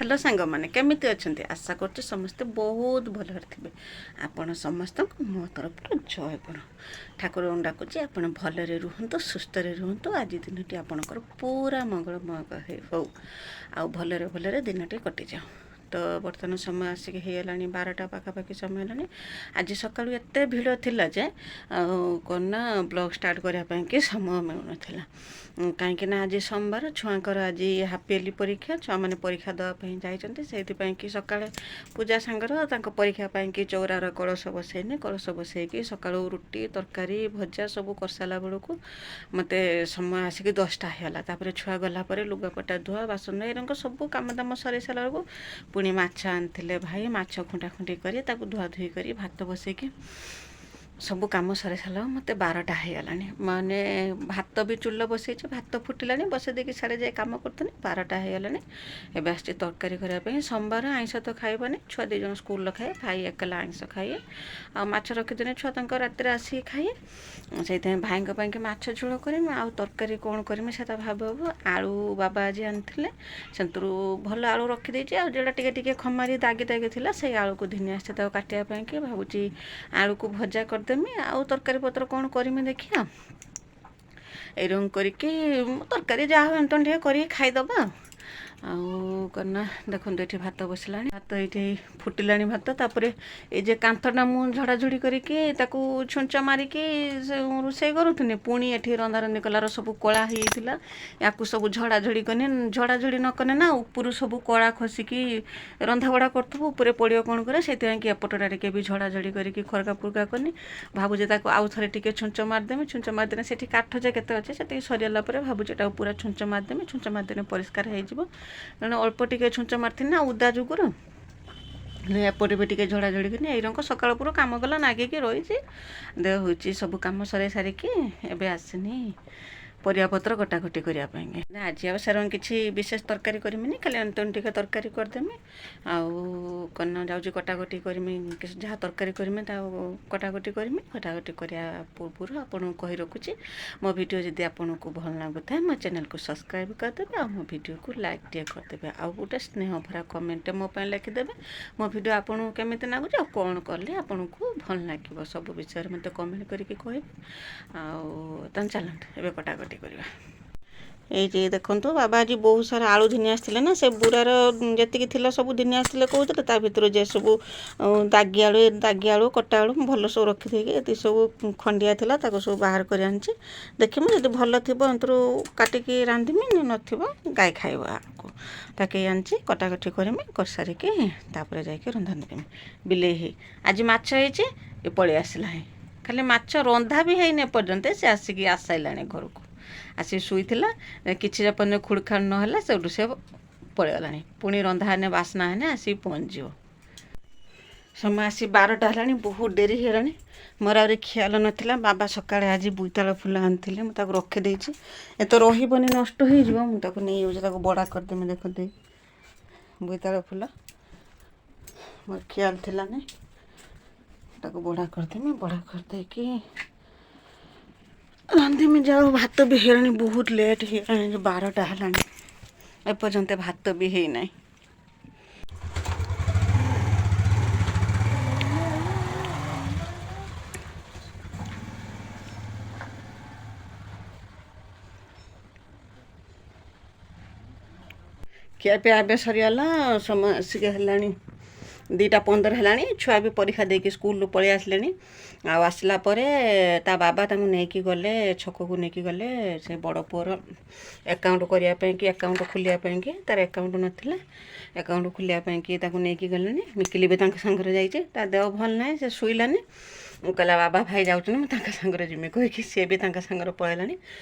Hello ସାଙ୍ଗମାନେ, କେମିତି ଅଛନ୍ତି? ଆଶା କରୁଛି ସମସ୍ତେ ବହୁତ ଭଲରେ ଥିବେ। ଆପଣ ସମସ୍ତଙ୍କୁ ମୋ ତରଫରୁ ଜୟ ଗୁରୁ। ଠାକୁରଙ୍କୁ ଡାକୁଛି, ଆପଣ ଭଲରେ ରୁହନ୍ତୁ, ସୁସ୍ଥରେ ରୁହନ୍ତୁ। ଆଜି ଦିନଟି ଆପଣଙ୍କର ପୁରା ମଙ୍ଗଳମୟ ହଉ ଆଉ ଭଲରେ ଭଲରେ ଦିନଟି କଟିଯାଉ। ତ ବର୍ତ୍ତମାନ ସମୟ ଆସିକି ହେଇଗଲାଣି 12ଟା ପାଖାପାଖି ସମୟ ହେଲାଣି। ଆଜି ସକାଳୁ ଏତେ ଭିଡ଼ ଥିଲା ଯେ ଆଉ କ'ଣ ନା ବ୍ଲଗ୍ ଷ୍ଟାର୍ଟ କରିବା ପାଇଁକି ସମୟ ମିଳୁନଥିଲା, କାହିଁକି ନା ଆଜି ସୋମବାର, ଛୁଆଙ୍କର ଆଜି ହାଫ୍ ଇୟର୍ଲି ପରୀକ୍ଷା, ଛୁଆମାନେ ପରୀକ୍ଷା ଦେବା ପାଇଁ ଯାଇଛନ୍ତି। ସେଇଥିପାଇଁ କି ସକାଳେ ପୂଜା ସାଙ୍ଗର ତାଙ୍କ ପରୀକ୍ଷା ପାଇଁକି ଚଉରାର କଳସ ବସେଇନି। କଳସ ବସେଇକି ସକାଳୁ ରୁଟି, ତରକାରୀ, ଭଜା ସବୁ କରିସାରିଲା ବେଳକୁ ମୋତେ ସମୟ ଆସିକି 10ଟା ହେଇଗଲା। ତାପରେ ଛୁଆ ଗଲା ପରେ ଲୁଗାପଟା ଧୁଆ, ବାସନ, ଏରଙ୍କ ସବୁ କାମ ଦାମ ସରେଇ ସାରିଲା ବେଳକୁ ପୁଣି ମାଛ ଆଣିଥିଲେ ଭାଇ, ମାଛ ଖୁଣ୍ଟା ଖୁଣ୍ଟି କରି ତାକୁ ଧୁଆ ଧୁଇ କରି ଭାତ ବସେଇକି ସବୁ କାମ ସରେଇ ସାରିଲା ବେଳକୁ ମୋତେ 12ଟା ହେଇଗଲାଣି। ମାନେ ଭାତ ବି ଚୁଲ ବସେଇଛି, ଭାତ ଫୁଟିଲାଣି, ବସେଇ ଦେଇକି ସିଆଡ଼େ ଯାଇ କାମ କରୁଥିଲି, 12ଟା ହେଇଗଲାଣି। ଏବେ ଆସିଛି ତରକାରୀ କରିବା ପାଇଁ। ସୋମବାର ଆଇଁଷ ତ ଖାଇବନି, ଛୁଆ 2 ଜଣ ସ୍କୁଲରେ ଖାଏ, ଭାଇ ଏକଲା ଆଇଁଷ ଖାଇଏ, ଆଉ ମାଛ ରଖିଦେଲେ ଛୁଆ ତାଙ୍କ ରାତିରେ ଆସିକି ଖାଇଏ। ସେଇଥିପାଇଁ ଭାଇଙ୍କ ପାଇଁକି ମାଛ ଝୋଳ କରିମି, ଆଉ ତରକାରୀ କ'ଣ କରିମି ସେଟା ଭାବୁ ଭାବୁ ଆଳୁ ବାବା ଆଜି ଆଣିଥିଲେ, ସେଥିରୁ ଭଲ ଆଳୁ ରଖିଦେଇଛି। ଆଉ ଯେଉଁଟା ଟିକେ ଟିକେ ଖମାରି ଦାଗି ଦାଗି ଥିଲା, ସେଇ ଆଳୁକୁ ଘିନି ଆସିଛି ତାକୁ କାଟିବା ପାଇଁକି। ଭାବୁଛି ଆଳୁକୁ ଭଜା କରିଦେମି, ଆଉ ତରକାରୀ ପତ୍ର କ'ଣ କରିମି ଦେଖିବା। ଏରଙ୍ଗ କରିକି ତରକାରୀ ଯାହା ହଉ ଏମିତି ଟିକେ କରିକି ଖାଇଦେବା। ଆଉ କ'ଣ ନା ଦେଖନ୍ତୁ, ଏଠି ଭାତ ବସିଲାଣି, ଭାତ ଏଇଠି ଫୁଟିଲାଣି ଭାତ। ତାପରେ ଏଇ ଯେ କାନ୍ଥଟା ମୁଁ ଝଡ଼ାଝଡ଼ି କରିକି ତାକୁ ଛୁଞ୍ଚ ମାରିକି ସେ ରୋଷେଇ କରୁଥିଲି, ପୁଣି ଏଠି ରନ୍ଧାରନ୍ଧି କଲାର ସବୁ କଳା ହେଇଯାଇଥିଲା। ୟାକୁ ସବୁ ଝଡ଼ାଝଡ଼ି କନି। ଝଡ଼ାଝଡ଼ି ନ କଲେ ନା ଉପରୁ ସବୁ କଳା ଖସିକି ରନ୍ଧାବଢ଼ା କରୁଥିବୁ, ଉପରେ ପଡ଼ିବ କ'ଣ କରିବା। ସେଥିପାଇଁ କି ଏପଟଟା ଟିକେ ବି ଝଡ଼ାଝଡ଼ି କରିକି ଖରକା ଫୁରକା କନି। ଭାବୁଛି ତାକୁ ଆଉ ଥରେ ଟିକେ ଛୁଞ୍ଚ ମାରିଦେମି। ଛୁଞ୍ଚ ମାରିଦେଲେ ସେଠି କାଠ ଯେ କେତେ ଅଛି ସେତିକି ସରିଗଲା ପରେ ଭାବୁଛି ଏଟାକୁ ପୁରା ଛୁଞ୍ଚ ମାରିଦେମି। ଛୁଞ୍ଚ ମାରିଦେଲେ ପରିଷ୍କାର ହେଇଯିବ, କାରଣ ଅଳ୍ପ ଟିକେ ଛୁଞ୍ଚ ମାରିଥିଲି ନା ଉଦା ଯୁଗୁରୁ। ଏପଟେ ବି ଟିକେ ଝଡ଼ାଝଡ଼ି କରିନି। ଏଇ ରଙ୍ଗ ସକାଳ ପୁରା କାମ କଲା ନାଗିକି ରହିଛି। ଦେହ ହେଉଛି ସବୁ କାମ ସରେଇ ସାରିକି ଏବେ ଆସିନି ପରିବାପତ୍ର କଟାକଟି କରିବା ପାଇଁ। ଆଜି ଆଉ ସେରଙ୍କ କିଛି ବିଶେଷ ତରକାରୀ କରିମିନି, ଖାଲି ଏମିତି ଟିକେ ତରକାରୀ କରିଦେମି। ଆଉ କ'ଣ ଯାଉଛି କଟାକଟି କରିମି, ଯାହା ତରକାରୀ କରିମି ତାକୁ କଟାକଟି କରିମି। କଟାକଟି କରିବା ପୂର୍ବରୁ ଆପଣଙ୍କୁ କହି ରଖୁଛି, ମୋ ଭିଡ଼ିଓ ଯଦି ଆପଣଙ୍କୁ ଭଲ ଲାଗୁଥାଏ ମୋ ଚ୍ୟାନେଲକୁ ସବସ୍କ୍ରାଇବ୍ କରିଦେବେ ଆଉ ମୋ ଭିଡ଼ିଓକୁ ଲାଇକ୍ ଟିକେ କରିଦେବେ, ଆଉ ଗୋଟେ ସ୍ନେହ ଭରା କମେଣ୍ଟ ମୋ ପାଇଁ ଲେଖିଦେବେ। ମୋ ଭିଡ଼ିଓ ଆପଣଙ୍କୁ କେମିତି ଲାଗୁଛି ଆଉ କ'ଣ କଲେ ଆପଣଙ୍କୁ ଭଲ ଲାଗିବ, ସବୁ ବିଷୟରେ ମୋତେ କମେଣ୍ଟ କରିକି କହିବେ। ଆଉ ତାହେଲେ ଚାଲନ୍ତୁ ଏବେ କଟାକଟି କରିବା। ଏଇ ଯେ ଦେଖନ୍ତୁ, ବାବା ଆଜି ବହୁତ ସାରା ଆଳୁ ଘିନି ଆସିଥିଲେ ନା, ସେ ବୁରାର ଯେତିକି ଥିଲା ସବୁ ଘିନି ଆସିଥିଲେ କହୁଥିଲେ। ତା ଭିତରୁ ଯେ ସବୁ ଦାଗି ଆଳୁ, ଦାଗି ଆଳୁ, କଟା ଆଳୁ ମୁଁ ଭଲ ସବୁ ରଖିଦେଇକି ଏତିକି ସବୁ ଖଣ୍ଡିଆ ଥିଲା ତାକୁ ସବୁ ବାହାର କରି ଆଣିଛି। ଦେଖିମି ଯଦି ଭଲ ଥିବ ଏଥିରୁ କାଟିକି ରାନ୍ଧିମି, ନଥିବ ଗାଈ ଖାଇବ ଆଳୁକୁ। ତାକେ ଆଣିଛି, କଟାକଟି କରିମି, କରିସାରିକି ତାପରେ ଯାଇକି ରନ୍ଧା କରିମି। ବିଲେଇ ହେଇ ଆଜି ମାଛ ହେଇଛି, ଏ ପଳେଇ ଆସିଲାଣି। ଖାଲି ମାଛ ରନ୍ଧା ବି ହେଇନି ଏପର୍ଯ୍ୟନ୍ତ, ସେ ଆସିକି ଆସାଇଲାଣି ଘରକୁ। ଆସିକି ଶୋଇଥିଲା, କିଛି ଯେପର୍ଯ୍ୟନ୍ତ ଖୁଡ଼ଖାଡ଼ ନହେଲା ସେଇଠୁ ସେ ପଳେଇଗଲାଣି। ପୁଣି ରନ୍ଧା ହେନେ ବାସ୍ନା ହେନେ ଆସିକି ପହଞ୍ଚିଯିବ। ସମୟ ଆସି 12ଟା ହେଲାଣି, ବହୁତ ଡେରି ହେଇଗଲାଣି। ମୋର ଆହୁରି ଖିଆଲ ନଥିଲା। ବାବା ସକାଳେ ଆଜି ବୋଇତାଳୁ ଫୁଲ ଆଣିଥିଲେ, ମୁଁ ତାକୁ ରଖିଦେଇଛି। ଏ ତ ରହିବନି, ନଷ୍ଟ ହେଇଯିବ। ମୁଁ ତାକୁ ନେଇଯାଉଛି, ତାକୁ ବଡ଼ା କରିଦେମି। ଦେଖନ୍ତୁ ବୋଇତାଳୁ ଫୁଲ, ମୋର ଖିଆଲ ଥିଲାନି। ତାକୁ ବଡ଼ା କରିଦେମି, ବଡ଼ା କରିଦେଇକି ରାନ୍ଧିମି। ଯାଉ ଭାତ ବି ହେଇଗଲାଣି, ବହୁତ ଲେଟ୍ ହେଇଗଲାଣି, 12ଟା ହେଲାଣି, ଏପର୍ଯ୍ୟନ୍ତ ଭାତ ବି ହେଇନାହିଁ। ଖିଆପିଆ ଏବେ ସରିଗଲା। ସମୟ ଆସିକି ହେଲାଣି 2ଟା 15 ହେଲାଣି। ଛୁଆ ବି ପରୀକ୍ଷା ଦେଇକି ସ୍କୁଲରୁ ପଳେଇ ଆସିଲେଣି। ଆଉ ଆସିଲା ପରେ ତା ବାବା ତାଙ୍କୁ ନେଇକି ଗଲେ ଛକକୁ, ନେଇକି ଗଲେ ସେ ବଡ଼ ପୁଅର ଆକାଉଣ୍ଟ କରିବା ପାଇଁକି, ଆକାଉଣ୍ଟ ଖୋଲିବା ପାଇଁକି। ତାର ଆକାଉଣ୍ଟ ନଥିଲା, ଆକାଉଣ୍ଟ ଖୋଲିବା ପାଇଁକି ତାକୁ ନେଇକି ଗଲେଣି। ମିକିଲି ବି ତାଙ୍କ ସାଙ୍ଗରେ ଯାଇଛି। ତା ଦେହ ଭଲ ନାହିଁ, ସେ ଶୋଇଲାନି। ମୁଁ କହିଲା ବାବା ଭାଇ ଯାଉଛନ୍ତି, ମୁଁ ତାଙ୍କ ସାଙ୍ଗରେ ଯିମି କହିକି ସିଏ ବି ତାଙ୍କ ସାଙ୍ଗରେ ପଳେଇଲାଣି।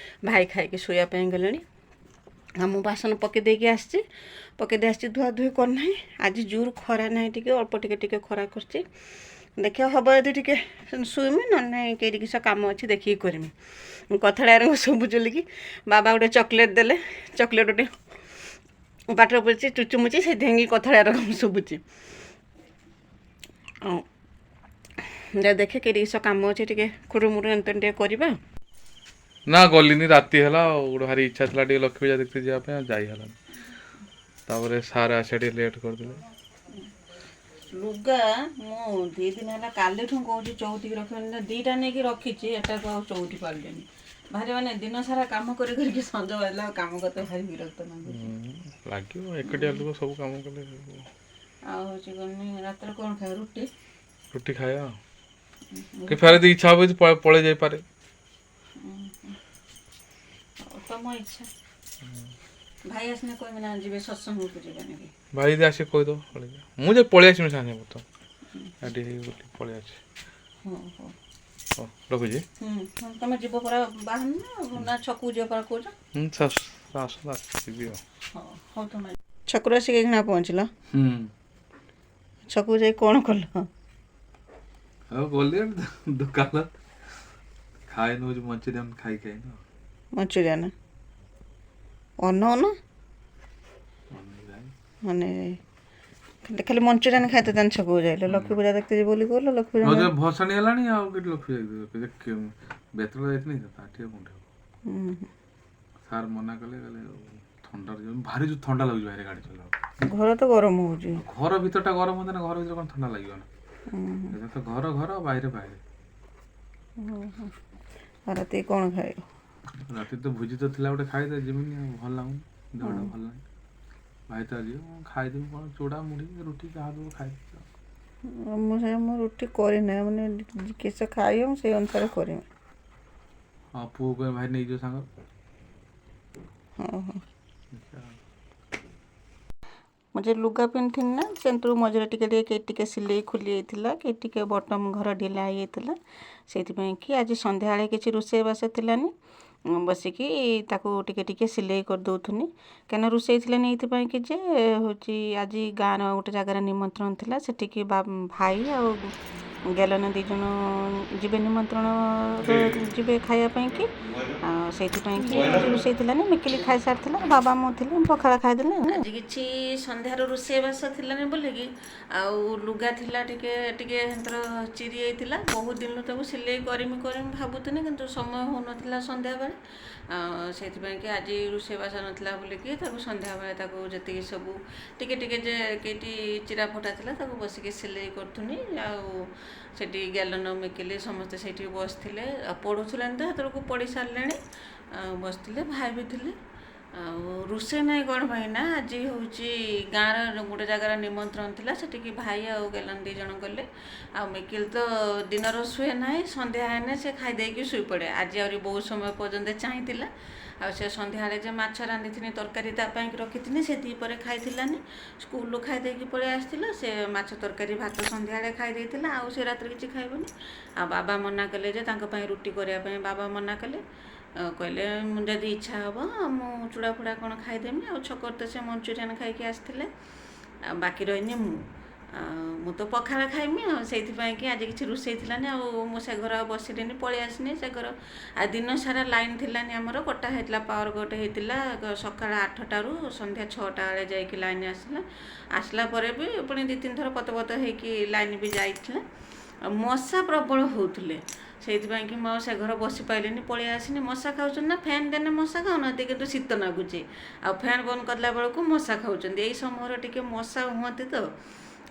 ଭାଇ ଖାଇକି ଶୋଇବା ପାଇଁ ଗଲେଣି। ଆଉ ମୁଁ ବାସନ ପକେଇ ଦେଇକି ଆସିଛି, ପକେଇ ଦେଇ ଆସିଛି, ଧୁଆ ଧୁଇ କରିନାହିଁ। ଆଜି ଜୋର ଖରା ନାହିଁ, ଟିକେ ଅଳ୍ପ ଟିକେ ଟିକେ ଖରା କରୁଛି। ଦେଖିବା ହେବ ଯଦି ଟିକେ ଶୋଇମି, ନହେଲେ ନାହିଁ କେହି କିସ କାମ ଅଛି ଦେଖିକି କରିମି। କଥାଟା ଶୁଭୁଛି କି ବାବା ଗୋଟେ ଚକୋଲେଟ୍ ଦେଲେ, ଚକୋଲେଟ୍ ଗୋଟେ ପାଟିରେ ପଡ଼ିଛି, ଚୁଚୁମୁଚି, ସେଥିପାଇଁ କଥାଟା ଶୁଭୁଛି। ଆଉ ଦେଖେ କେହି କିସ କାମ ଅଛି, ଟିକେ ଖୁରୁମୁରୁ ଏମିତି ଟିକେ କରିବା। ନା ଗଲିନି, ରାତି ହେଲା। ଆଉ ଗୋଟେ ଭାରି ଇଚ୍ଛା ଥିଲା ଟିକେ ଲକ୍ଷ୍ମୀ ପୂଜା ଦେଖି ଯିବା ପାଇଁ, ଆଉ ଯାଇ ହେଲାନି। ତାପରେ ସାର୍ ଆସିବା ଟିକେ ଲେଟ୍ କରିଦେଲେ। ଲୁଗା ମୁଁ 2 ଦିନ ହେଲା କାଲିଠୁ କହୁଛି ଚଉତିକି ରଖିବନି, 2ଟା ନେଇକି ରଖିଛି, ଏଟାକୁ ଆଉ ଚଉତି ପାରିଲିନି। ଭାରି ମାନେ ଦିନ ସାରା କାମ କରି କରିକି ସଞ୍ଜ ବାଜିଲା, ଆଉ କାମ କରତେ ଭାରି ବିରକ୍ତ ଲାଗୁଛି। ଲାଗିବ, ଏକୁଟିଆ ଲୋକ ସବୁ କାମ କଲେ। ଆଉ ହଉଛି କଣ, ରାତିରେ କ'ଣ ଖାଇବ, ରୁଟି? ରୁଟି ଖାଇବା ଆଉ କି ଫେରେ ଯଦି ଇଚ୍ଛା ହବ ଯଦି ପଳେଇ ଯାଇପାରେ। ହଉ, ତମ ଇଚ୍ଛା। ଭାଇ ଆସିଲେ କହିବି ନା ଯିବେ ସତ୍ସଙ୍ଗକୁ ଯିବେ ନାକି? ଭାଇ ଯଦି ଆସିକି କହିଦେବ ପଳେଇ ଯିବା। ମୁଁ ଯେ ପଳେଇ ଆସିବି ସାଙ୍ଗେ ସାଙ୍ଗେ, ବର୍ତ୍ତମାନ ରେଡ଼ି ହେଇକି ବୁଲି ପଳେଇ ଆସିବି। ହଉ ହଉ। ହଉ, ରଖୁଛି। ହୁଁ ହଁ, ତମେ ଯିବ ପରା ବାହାନ ନା ଛକକୁ ଯିବ ପରା କହୁଛ? ହୁଁ, ଆସନ୍ତୁ, ଆସିବି ଆଉ। ହଉ ହଉ, ତମେ ଛକରୁ ଆସିକି ଏଇଖିଣା ପହଞ୍ଚିଲ? ହୁଁ। ଛକକୁ ଯାଇ କ'ଣ କଲ? ଆଉ ଗଲି ଦୋକାନ, ଖାଇନୁ ହଉଛି ମଞ୍ଚୁରିଆନ ଖାଇ ଖାଇନୁ। ମଞ୍ଚୁରିଆନ ଅନ ଅନ ମାନେ ଖାଲି ଖାଲି ମଞ୍ଚୁରିଆନ ଖାଇତେ ତାନେ ଛକକୁ ଯାଇଲ? ଲକ୍ଷ୍ମୀ ପୂଜା ଦେଖିତେ ଯିବ ବୋଲି କହିଲ, ଲକ୍ଷ୍ମୀ ପୂଜା। ଭସାଣି ହେଲାଣି, ଆଉ କେଠି ଲକ୍ଷ୍ମୀ ବେତଳ ଯାଇଥିଲି ତା ଟିକେ ମୁଣ୍ଡ ସାର୍ ମନା କଲେ, କହିଲେ ଥଣ୍ଡାରେ ଯିବ, ଭାରି ଯୋଉ ଥଣ୍ଡା ଲାଗୁଛି ବାହାରେ ଗାଡ଼ି ଚଲେଇଲା। ଘର ତ ଗରମ ହଉଛି। ଘର ଭିତରଟା ଗରମ ହୁଅନ୍ତା ନା, ଘର ଭିତରେ କ'ଣ ଥଣ୍ଡା ଲାଗିବ ନା? ଏଟା ତ ଘର ଘର, ବାହାରେ ବାହାରେ। ଆଉ ରାତି କ'ଣ ଖାଇବ? ରାତି ତ ଭୋଜି ତ ଥିଲା ଗୋଟେ, ଖାଇଦେ ଯିବିନି ଆଉ, ଭଲ ଲାଗୁନି, ଦେହଟା ଭଲ ନାହିଁ। ଭାଇ ତ ଯିବ, ମୁଁ ଖାଇଦେବି କ'ଣ, ଚୁଡ଼ା ମୁଢ଼ି ରୁଟି ଯାହା ଦେବ ଖାଇଦେବି ଆଉ। ମୁଁ ସେ ମୁଁ ରୁଟି କରିନି, ମାନେ କିସ ଖାଇବ ମୁଁ ସେଇ ଅନୁସାରେ କରିବି। ହଁ, ପୁଅକୁ କହିବି ଭାଇ ନେଇଯିବ ସାଙ୍ଗ। ହଁ ହଁ। ଦେଖିବା ଆଉ। ମୁଁ ଯେ ଲୁଗା ପିନ୍ଧିଥିଲି ନା, ସେନ୍ତରୁ ମଝିରେ ଟିକେ ଟିକେ କେହି ଟିକେ ସିଲେଇ ଖୋଲି ଯାଇଥିଲା କି ଟିକେ ବଟମ୍ ଘର ଢିଲା ହେଇଯାଇଥିଲା। ସେଇଥିପାଇଁ କି ଆଜି ସନ୍ଧ୍ୟାବେଳେ କିଛି ରୋଷେଇବାସ ଥିଲାନି, ବସିକି ତାକୁ ଟିକେ ଟିକେ ସିଲେଇ କରିଦେଉଥିନି। କାହିଁକିନା ରୋଷେଇ ଥିଲାନି ଏଇଥିପାଇଁ କି ଯେ ହେଉଛି ଆଜି ଗାଁର ଗୋଟେ ଜାଗାରେ ନିମନ୍ତ୍ରଣ ଥିଲା, ସେଠିକି ଭାଇ ଆଉ ଗେଲନ 2 ଜଣ ଯିବେ, ନିମନ୍ତ୍ରଣ ଯିବେ ଖାଇବା ପାଇଁ କି। ଆଉ ସେଇଥିପାଇଁ କି ଆଜି ରୋଷେଇ ଥିଲାନି। ମିକିଲି ଖାଇସାରିଥିଲା, ବାବା ମୁଁ ଥିଲେ, ମୁଁ ପଖାଳ ଖାଇଦେଲି। ଆଜି କିଛି ସନ୍ଧ୍ୟାର ରୋଷେଇବାସ ଥିଲାନି ବୋଲିକି, ଆଉ ଲୁଗା ଥିଲା ଟିକେ ଟିକେ ହେନ୍ତର ଚିରି ଯାଇଥିଲା। ବହୁତ ଦିନରୁ ତାକୁ ସିଲେଇ କରିମି କରିମି ଭାବୁଥିଲି, କିନ୍ତୁ ସମୟ ହେଉନଥିଲା ସନ୍ଧ୍ୟାବେଳେ। ଆଉ ସେଇଥିପାଇଁ କି ଆଜି ରୋଷେଇବାସ ନଥିଲା ବୋଲିକି ତାକୁ ସନ୍ଧ୍ୟାବେଳେ ତାକୁ ଯେତିକି ସବୁ ଟିକେ ଟିକେ ଯେ କେଇଟି ଚିରା ଫଟା ଥିଲା, ତାକୁ ବସିକି ସିଲେଇ କରୁଥିନି। ଆଉ ସେଠି ଗେଲନ ମିକିଲି ସମସ୍ତେ ସେଇଠି ବସିଥିଲେ, ଆଉ ପଢ଼ୁଥିଲେ ତ ସେତେବେଳକୁ ପଢ଼ି ସାରିଲେଣି, ଆଉ ବସିଥିଲେ, ଭାଇ ବି ଥିଲେ। ଆଉ ରୋଷେଇ ନାହିଁ କ'ଣ ପାଇଁ ନା ଆଜି ହେଉଛି ଗାଁର ଗୋଟେ ଜାଗାରେ ନିମନ୍ତ୍ରଣ ଥିଲା, ସେଠିକି ଭାଇ ଆଉ ଗେଲନ 2 ଜଣ ଗଲେ। ଆଉ ମିକିଲ ତ ଦିନର ଶୁଏ ନାହିଁ, ସନ୍ଧ୍ୟା ହେଲେ ସେ ଖାଇଦେଇକି ଶୋଇପଡ଼େ। ଆଜି ଆହୁରି ବହୁତ ସମୟ ପର୍ଯ୍ୟନ୍ତ ଚାହିଁଥିଲା। ଆଉ ସେ ସନ୍ଧ୍ୟାବେଳେ ଯେ ମାଛ ରାନ୍ଧିଥିନି, ତରକାରୀ ତା ପାଇଁକି ରଖିଥିନି, ସେ ଦ୍ୱିପହରେ ଖାଇଥିଲାନି, ସ୍କୁଲରୁ ଖାଇଦେଇକି ପଳେଇ ଆସିଥିଲା। ସେ ମାଛ ତରକାରୀ ଭାତ ସନ୍ଧ୍ୟାବେଳେ ଖାଇ ଦେଇଥିଲା, ଆଉ ସେ ରାତିରେ କିଛି ଖାଇବନି। ଆଉ ବାବା ମନା କଲେ ଯେ ତାଙ୍କ ପାଇଁ ରୁଟି କରିବା ପାଇଁ, ବାବା ମନା କଲେ। ଆଉ କହିଲେ ମୁଁ ଯଦି ଇଚ୍ଛା ହେବ ମୁଁ ଚୁଡ଼ା ଫୁଡ଼ା କ'ଣ ଖାଇଦେମି। ଆଉ ଛକରେ ତ ସେ ମଞ୍ଚୁରିଆନ୍ ଖାଇକି ଆସିଥିଲେ, ଆଉ ବାକି ରହିନି ମୁଁ, ଆଉ ମୁଁ ତ ପଖାଳ ଖାଇମି। ଆଉ ସେଇଥିପାଇଁ କି ଆଜି କିଛି ରୋଷେଇ ଥିଲାନି। ଆଉ ମୁଁ ସେ ଘର ଆଉ ବସିଲିନି, ପଳେଇ ଆସିନି ସେ ଘର। ଆଉ ଦିନ ସାରା ଲାଇନ୍ ଥିଲାନି ଆମର, କଟା ହେଇଥିଲା, ପାୱାର କଟ୍ ହେଇଥିଲା। ସକାଳ 8ଟାରୁ ସନ୍ଧ୍ୟା 6ଟା ବେଳେ ଯାଇକି ଲାଇନ୍ ଆସିଲା। ଆସିଲା ପରେ ବି ପୁଣି 2-3 ଥର ପତ ପତ ହେଇକି ଲାଇନ୍ ବି ଯାଇଥିଲା। ଆଉ ମଶା ପ୍ରବଳ ହେଉଥିଲେ, ସେଇଥିପାଇଁ କି ମୁଁ ଆଉ ସେ ଘର ବସି ପାଇଲିନି, ପଳେଇ ଆସିନି। ମଶା ଖାଉଛନ୍ତି ନା, ଫ୍ୟାନ୍ ଦେଲେ ମଶା ଖାଉନାହାନ୍ତି, କିନ୍ତୁ ଶୀତ ଲାଗୁଛି। ଆଉ ଫ୍ୟାନ୍ ବନ୍ଦ କଲା ବେଳକୁ ମଶା ଖାଉଛନ୍ତି। ଏଇ ସମୟରେ ଟିକେ ମଶା ହୁଅନ୍ତି ତ,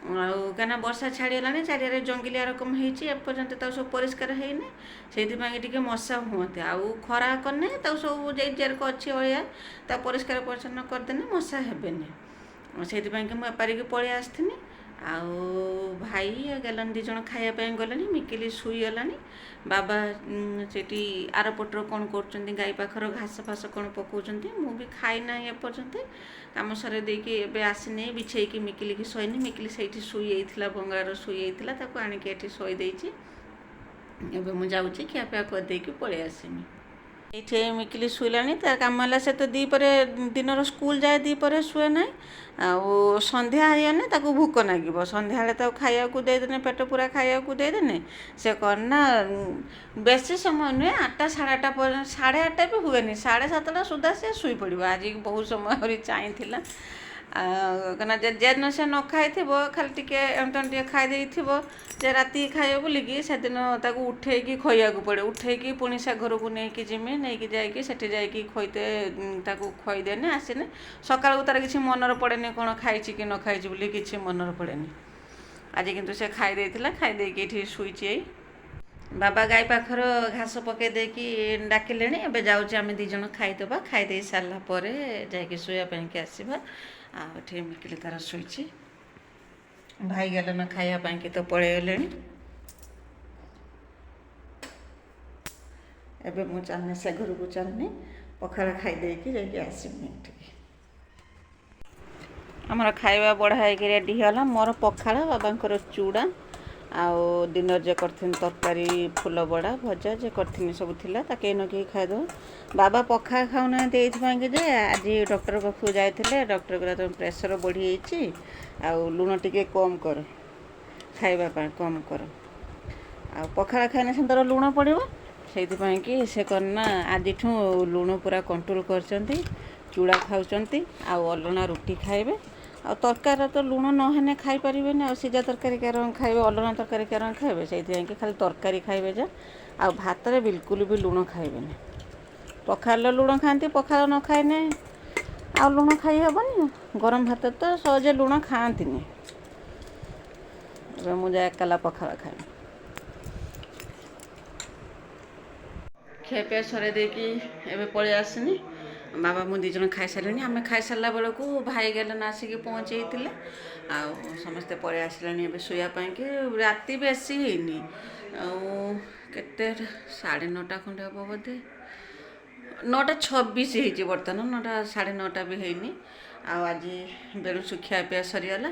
ଆଉ କାହିଁକିନା ବର୍ଷା ଛାଡ଼ିଗଲାଣି, ଚାରିଆଡ଼େ ଜଙ୍ଗଲିଆ ରକମ ହେଇଛି, ଏପର୍ଯ୍ୟନ୍ତ ତାକୁ ସବୁ ପରିଷ୍କାର ହେଇନି, ସେଇଥିପାଇଁ ଟିକେ ମଶା ହୁଅନ୍ତି। ଆଉ ଖରା କଲେ ତାକୁ ସବୁ ଯାଇ ଅଛି ଅଳିଆ ତାକୁ ପରିଷ୍କାର ପରିଚ୍ଛନ୍ନ କରିଦେଲେ ମଶା ହେବେନି। ସେଇଥିପାଇଁ କି ମୁଁ ଏପାରିକି ପଳେଇ ଆସିଥିନି। ଆଉ ଭାଇ ଆଉ ଗେଲନ 2 ଜଣ ଖାଇବା ପାଇଁ ଗଲେଣି, ମିକିଲି ଶୋଇଗଲାଣି। ବାବା ସେଠି ଆରପଟର କ'ଣ କରୁଛନ୍ତି, ଗାଈ ପାଖର ଘାସ ଫାସ କ'ଣ ପକାଉଛନ୍ତି। ମୁଁ ବି ଖାଇନାହିଁ ଏପର୍ଯ୍ୟନ୍ତ, କାମ ସରେଇ ଦେଇକି ଏବେ ଆସିନି, ବିଛେଇକି ମିକିଲିକି ଶୋଇନି। ମିକିଲି ସେଇଠି ଶୋଇଯାଇଥିଲା, ବଙ୍ଗଳାର ଶୋଇଯାଇଥିଲା, ତାକୁ ଆଣିକି ଏଠି ଶୋଇ ଦେଇଛି। ଏବେ ମୁଁ ଯାଉଛି ଖିଆପିଆ କରିଦେଇକି ପଳେଇ ଆସିମି। ଏଇଠି ମିକିଲି ଶୋଇଲାଣି। ତା କାମ ହେଲା ସେ ତ ଦ୍ୱିପହରେ ଦିନର ସ୍କୁଲ ଯାଏ, ଦ୍ୱିପହରେ ଶୁଏ ନାହିଁ। ଆଉ ସନ୍ଧ୍ୟା ହେଇଗଲେ ତାକୁ ଭୋକ ନାଗିବ। ସନ୍ଧ୍ୟାବେଳେ ତାକୁ ଖାଇବାକୁ ଦେଇଦେନେ, ପେଟ ପୂରା ଖାଇବାକୁ ଦେଇଦେନେ, ସେ କ'ଣ ନା ବେଶୀ ସମୟ ନୁହେଁ, 8ଟା 8:30 ପର୍ଯ୍ୟନ୍ତ, 8:30 ବି ହୁଏନି, 7:30 ସୁଦ୍ଧା ସେ ଶୋଇପଡ଼ିବ। ଆଜି ବହୁତ ସମୟ ଆହୁରି ଚାହିଁଥିଲା। ଆଉ କାହିଁକିନା ଯେଦିନ ସେ ନ ଖାଇଥିବ, ଖାଲି ଟିକେ ଏମିତି ଟିକେ ଖାଇ ଦେଇଥିବ ଯେ ରାତି ଖାଇବ ବୋଲିକି, ସେଦିନ ତାକୁ ଉଠେଇକି ଖୋଇବାକୁ ପଡ଼େ। ଉଠେଇକି ପୁଣି ସେ ଘରକୁ ନେଇକି ଯିମି, ନେଇକି ଯାଇକି ସେଠି ଯାଇକି ଖୋଇତେ, ତାକୁ ଖୋଇଦେନେ ଆସିନେ ସକାଳକୁ ତାର କିଛି ମନରେ ପଡ଼େନି, କ'ଣ ଖାଇଛି କି ନ ଖାଇଛି ବୋଲି କିଛି ମନରେ ପଡ଼େନି। ଆଜି କିନ୍ତୁ ସେ ଖାଇ ଦେଇଥିଲା, ଖାଇ ଦେଇକି ଏଠି ଶୋଇଛି। ଏଇ ବାବା ଗାଈ ପାଖର ଘାସ ପକେଇ ଦେଇକି ଡାକିଲେଣି। ଏବେ ଯାଉଛି, ଆମେ ଦୁଇ ଜଣ ଖାଇଦେବା। ଖାଇ ଦେଇ ସାରିଲା ପରେ ଯାଇକି ଶୋଇବା ପାଇଁକି ଆସିବା। ଆଉ ଏଠି ମିକିଲି ତାର ଶୋଇଛି। ଭାଇ ଗଲେ ନା ଖାଇବା ପାଇଁକି ତ ପଳେଇଗଲେଣି। ଏବେ ମୁଁ ଚାଲିନି, ସେ ଘରକୁ ଚାଲିନି, ପଖାଳ ଖାଇ ଦେଇକି ଯାଇକି ଆସିବି ଏଠିକି। ଆମର ଖାଇବା ବଢ଼ା ହେଇକି ରେଡ଼ି ହେଇଗଲା। ମୋର ପଖାଳ, ବାବାଙ୍କର ଚୁଡ଼ା, ଆଉ ଦିନରେ ଯେ କରିଥିନି ତରକାରୀ, ଫୁଲ ବଡ଼ା ଭଜା ଯେ କରିଥିନି ସବୁ ଥିଲା, ତାକେ ନଗେଇକି ଖାଇଦେବୁ। ବାବା ପଖାଳ ଖାଉନାହାନ୍ତି ଏଇଥିପାଇଁ କି ଯେ ଆଜି ଡକ୍ଟର ପାଖକୁ ଯାଇଥିଲେ, ଡକ୍ଟର କହିଲା ତୁମ ପ୍ରେସର ବଢ଼ିଯାଇଛି ଆଉ ଲୁଣ ଟିକେ କମ୍ କର, ଖାଇବା ପାଇଁ କମ୍ କର। ଆଉ ପଖାଳ ଖାଇଲେ ସେମିତି ଲୁଣ ପଡ଼ିବ, ସେଇଥିପାଇଁ କି ସେ କ'ଣ ନା ଆଜିଠୁ ଲୁଣ ପୁରା କଣ୍ଟ୍ରୋଲ କରିଛନ୍ତି, ଚୁଡ଼ା ଖାଉଛନ୍ତି ଆଉ ଅଲଣା ରୁଟି ଖାଇବେ। ଆଉ ତରକାରୀରେ ତ ଲୁଣ ନହେଲେ ଖାଇପାରିବେନି, ଆଉ ସିଝା ତରକାରୀ କାରଣ ଖାଇବେ, ଅଲଣା ତରକାରୀ କାରଣ ଖାଇବେ? ସେଇଥିପାଇଁ କି ଖାଲି ତରକାରୀ ଖାଇବେ ଯା, ଆଉ ଭାତରେ ବିଲକୁଲ ବି ଲୁଣ ଖାଇବେନି। ପଖାଳରେ ଲୁଣ ଖାଆନ୍ତି, ପଖାଳ ନ ଖାଇନେ ଆଉ ଲୁଣ ଖାଇ ହେବନି। ଗରମ ଭାତ ତ ସହଜେ ଲୁଣ ଖାଆନ୍ତିନି। ଏବେ ମୁଁ ଯାଏ ଏକଲା ପଖାଳ ଖାଇବି। ଖିଆପିଆ ସରେଇ ଦେଇକି ଏବେ ପଳେଇ ଆସିନି। ବାବା ମୁଁ ଦୁଇ ଜଣ ଖାଇସାରିଲେଣି। ଆମେ ଖାଇସାରିଲା ବେଳକୁ ଭାଇ ଗେଲନ ଆସିକି ପହଞ୍ଚେଇଥିଲେ, ଆଉ ସମସ୍ତେ ପଳେଇ ଆସିଲେଣି ଏବେ ଶୋଇବା ପାଇଁକି। ରାତି ବେଶୀ ହେଇନି, ଆଉ କେତେ, 9:30 ଖଣ୍ଡେ ହେବ ବୋଧେ। 9:26 ହେଇଛି ବର୍ତ୍ତମାନ, 9ଟା 9:30 ବି ହେଇନି। ଆଉ ଆଜି ବେଳୁ ଖିଆପିଆ ସରିଗଲା,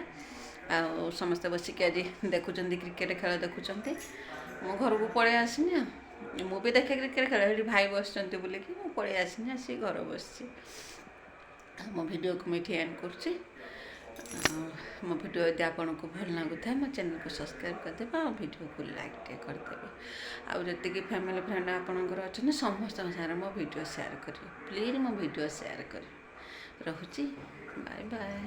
ଆଉ ସମସ୍ତେ ବସିକି ଆଜି ଦେଖୁଛନ୍ତି, କ୍ରିକେଟ ଖେଳ ଦେଖୁଛନ୍ତି। ମୁଁ ଘରକୁ ପଳେଇ ଆସିନି। ଆଉ ମୁଁ ବି ଦେଖେ କ୍ରିକେଟ ଖେଳ, ସେଠି ଭାଇ ବସିଛନ୍ତି ବୋଲିକି ମୁଁ ପଳେଇ ଆସିନି, ଆସିକି ଘରେ ବସିଛି। ଆଉ ମୋ ଭିଡ଼ିଓକୁ ମୁଁ ଏଠି ଏଣ୍ଡ କରୁଛି। ଆଉ ମୋ ଭିଡ଼ିଓ ଯଦି ଆପଣଙ୍କୁ ଭଲ ଲାଗୁଥାଏ, ମୋ ଚ୍ୟାନେଲକୁ ସବସ୍କ୍ରାଇବ୍ କରିଦେବେ ଆଉ ଭିଡ଼ିଓକୁ ଲାଇକ୍ ଟିକେ କରିଦେବେ। ଆଉ ଯେତିକି ଫ୍ୟାମିଲି ଫ୍ରେଣ୍ଡ ଆପଣଙ୍କର ଅଛନ୍ତି, ସମସ୍ତଙ୍କ ସାଙ୍ଗରେ ମୋ ଭିଡ଼ିଓ ସେୟାର କରିବେ। ପ୍ଲିଜ୍ ମୋ ଭିଡ଼ିଓ ସେୟାର କରିବେ। ରହୁଛି, ବାଏ ବାଏ।